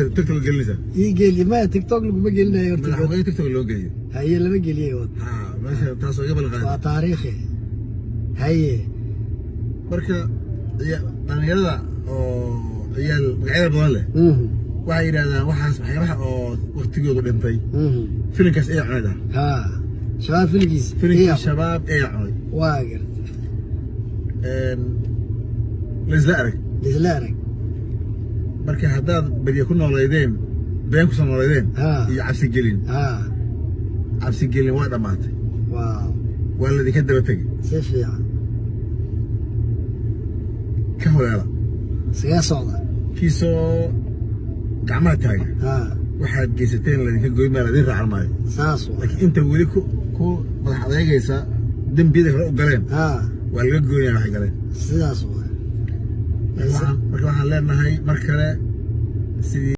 TikTok gelinaysaa? Ii geliye. Maya, TikTok laguma gelinayo horta. Madaxweyne TikTok loo geliyo. Haye, lama geliyey wad. Ha, meesha taasoo iga ballan waa qaaday. Taariikhi, haye. Marka dhalinyarada oo ciyaal magacyada badan leh waxay yidhahdaan waxaas waxyaabaha oo waqtigoodu dhintay. Filinkaas ayaa cunay dhaha. Ha, Shabaab filgiis. Filinkii Shabaab ayaa cunay. Waa garta. Laisla arag. Lisla arag. Marka haddaad berye ku nooleydeen, been kusoo nooleydeen iyo cabsigelin, cabsigelin waa dhammaatay. Waa laydinka daba tegey. Si fiican. Ka holeela. Iskaga socda. Kii soo gacmaha taaga, waxaad geysateen laydinka goyn maa, laydin raacan maayo. Saas waa. Laakiin inta weli ku madax adeegaysa dembiyada hore u galeen, waa laga goynaya waxay galeen. Sidaas waa. Marka waxaan leenahay mar kale sidii